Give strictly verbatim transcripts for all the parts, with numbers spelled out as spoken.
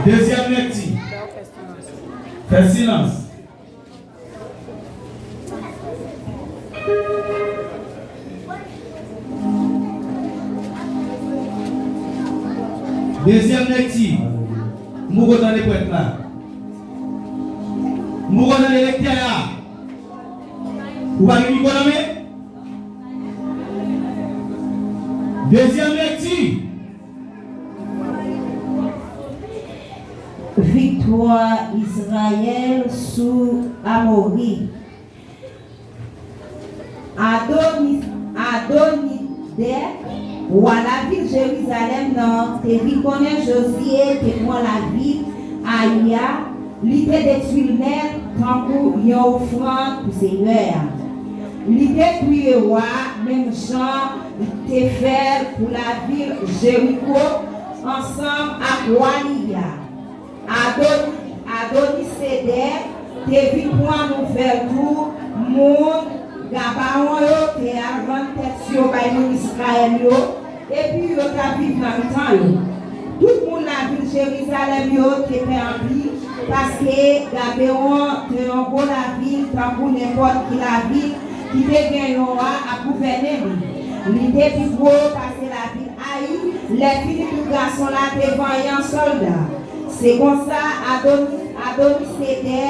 Dezyèm lekti. Fè silans. Dezyèm lekti. M poko tande prèt la. M poko tande lektè a. Ou pa gen mikwo nan men? Dezyèm lekti. Viktwa Izrayèl sou Amori. Adoni-, Adonidè, wa lavil Jerizalèm nan, te vin konnen Jozye te pran lavil Ayi a, li te detwi l nèt tankou yon ofrann pou Senyè a. Li te touye wa a menm jan li te fè l pou lavil Jeriko ansanm ak wa li a. Adoni-, Adonisedè te vin pran nouvèl tou, moun Gabawon yo te al rann tèt yo bay moun Izrayèl yo, epi yo t ap viv nan mitan yo. Tout moun lavil Jerizalèm yo te pè anpil, paske Gabewon te yon gwo lavil tankou nenpòt ki lavil ki te gen yon wa ap gouvène li. Li te pi gwo pase lavil Ayi, lè fini tout gason la te vanyan sòlda. Se konsa Adoni-, Adonisedè,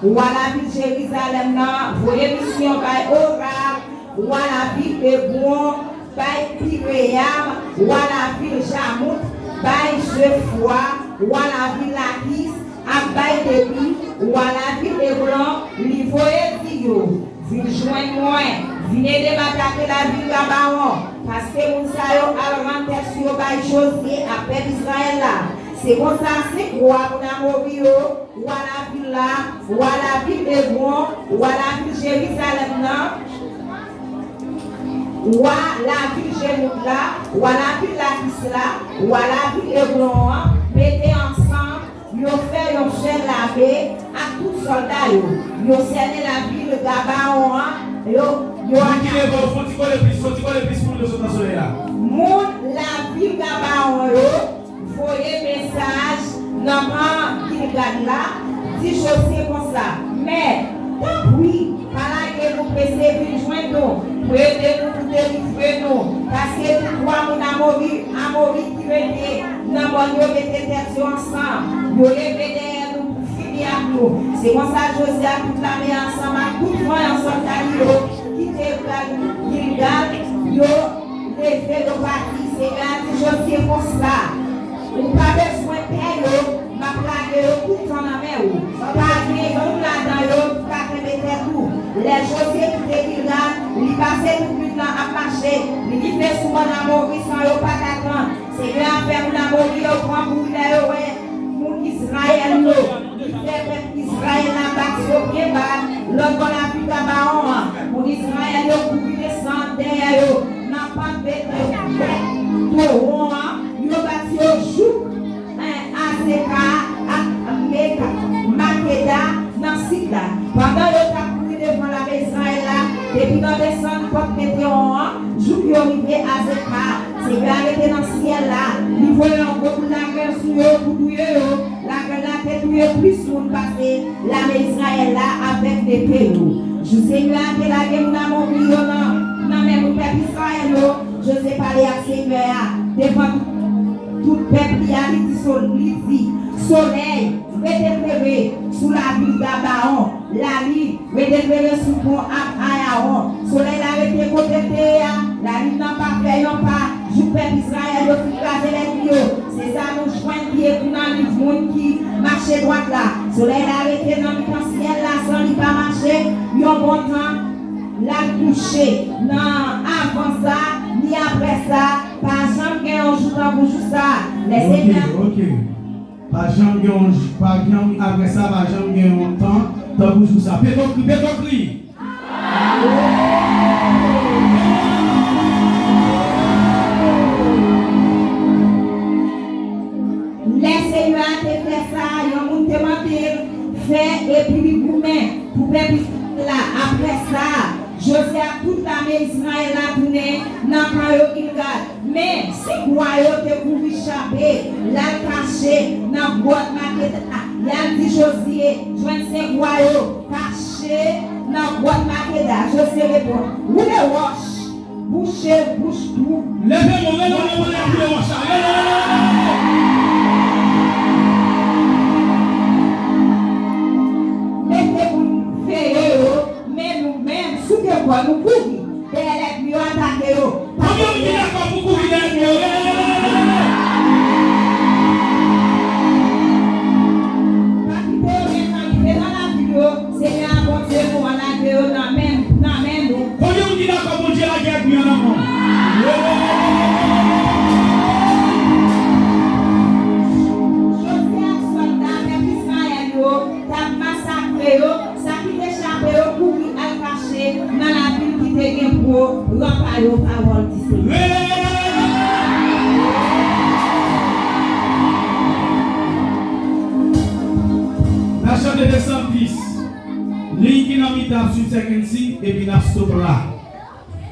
wa lavil Jerizalèm nan, voye misyon bay Orak, wa lavil Ebwon, bay Pireyam, wa lavil Jamout, bay Jefwa, wa lavil Lakis, ak bay Debi, wa lavil Eglon, li voye di yo, vin jwenn mwen, vin ede m atake lavil Gabawon, paske moun sa yo al rann tèt yo bay Jozye ak pèp Izrayèl la. Se konsa senk wa moun Amori yo, wa lavil la, wa lavil Ebwon, wa lavil Jerizalèm nan, wa lavil Jamout la, wa lavil Lakis la, wa lavil Eglon an, mete ansanm, yo fè yon sèl lame ak tout sòlda yo. Yo sènen lavil Gabawon an, yo, yo... Moun ki leve, fè yon ti kole plis, fè yon ti kole plis pou nou sot nan solèy la. Moun lavil Gabawon yo voye mesaj nan kan Gilgad la, di Jozye konsa, Mèt, tanpri, pa lage nou, prese vin jwenn nou, pou ede nou, pou delivre nou, paske tout wa moun Amori, Amori ki rete nan mòn yo mete tèt yo ansanm, yo leve dèyè nou pou fini ak nou. Se konsa Jozye ak tout lame ansanm ak tout vanyan sòlda li yo ki te pral Gilgad, yo leve, yo pati. Senyè a di Jozye konsa, Ou pa bezwen pè yo, m ap lage yo toutan nan men ou. Pa gen youn ladan yo ki ka kenbe tèt ou. Lè Jozye kite Gilgad, li pase tout nuit lan ap mache. Li rive sou mòn Amori san yo pa t atann. Senyè a fè moun Amori yo pran kouri lè yo wè moun Izrayèl yo. Li fè pèp Izrayèl la bat yo byen ba, lòt bò lavil Gabawon an. Moun Izrayèl yo kouri desann dèyè yo nan pant bèt towon an, yo bat yo jouk, eh, Azeka ak Meka, Makeda nan sid la. Pandan yo t ap kouri devan lame Izrayèl la, depi nan desann pant Metewon an, jouk yo rive Azeka, Senyè a rete nan syèl la, li voye yon gwo boul lagè sou yo pou touye yo. Lagè la te touye plis moun pase lame Izrayèl la avèk nepe yo. Jou Senyè a te lage moun Amori yo nan, nan men moun pèp Izrayèl yo, Jozye pale ak Senyè a devan tout, tout pèp li a, li di, so, li di, Solèy, rete klere sou lavil Gabawon, lalin, rete klere sou pon Ab-, Ayawon. Solèy la rete kote l te ye a, lalin nan pa fè yon pa, jouk pèp Izrayèl yo fin kraze lènmi yo. Se sa nou jwenn ki ekri nan liv moun ki mache dwat la. Solèy la rete nan mitan syèl la san li pa mache yon bon tan, l al kouche. Nan avan sa, ni apre sa, pa janm gen yon jou tankou jou sa a. Lè Senyè a... Ok, ok. Pa janm gen yon j-, pa janm, apre sa, pa janm gen yon tan tankou jou sa. Pete yon kri, pete yon kri. Lè Senyè a te fè sa, yon moun te mande l fè, epi li goumen pou pèp Izrayèl la. Apre sa, Jozye ak tout lame Izrayèl la tounen nan kan yo Gilgad. Men, senk wa yo te kouri Chape, l al kache nan gwòt Makeda. Y al di Jozye, jwenn senk wa yo kache nan gwòt Makeda. Jozye reponn, woule wòch, bouche bouch twou. Leve men w, leve men w, leve men w, leve men w. Mete moun veye yo, men nou menm, souke kò nou, kouri. Dèyè lènmi yo atake yo. Konbyen moun ki dakò pou kouri dèyè lènmi yo? Leve, leve, leve, leve, leve. Pa kite yo gen tan rive nan lavi yo. Senyè a Bondye nou an lage yo nan men, nan men nou. Konbyen moun ki dakò Bondye lage lènmi yo nan men w? Leve, leve, leve, leve, leve. Jozye ak sòlda pèp Izrayèl yo t ap masakre yo. Sa ki te chape yo kouri al kache nan lavil ki te gen gwo ranpa yo, pawòl di Senyè. N a chante de san dis. Liy ki nan mitan ap swiv sèkannsis epi n ap stop la.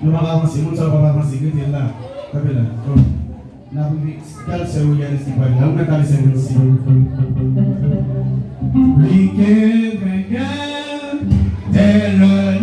Nou p ap avanse, moun sa yo p ap avanse, rete la. Kanpe la. Bon. N ap rive, gad sè Williams ki pral la. Ou mèt ale sèkannsis. Li ke venkè, dès le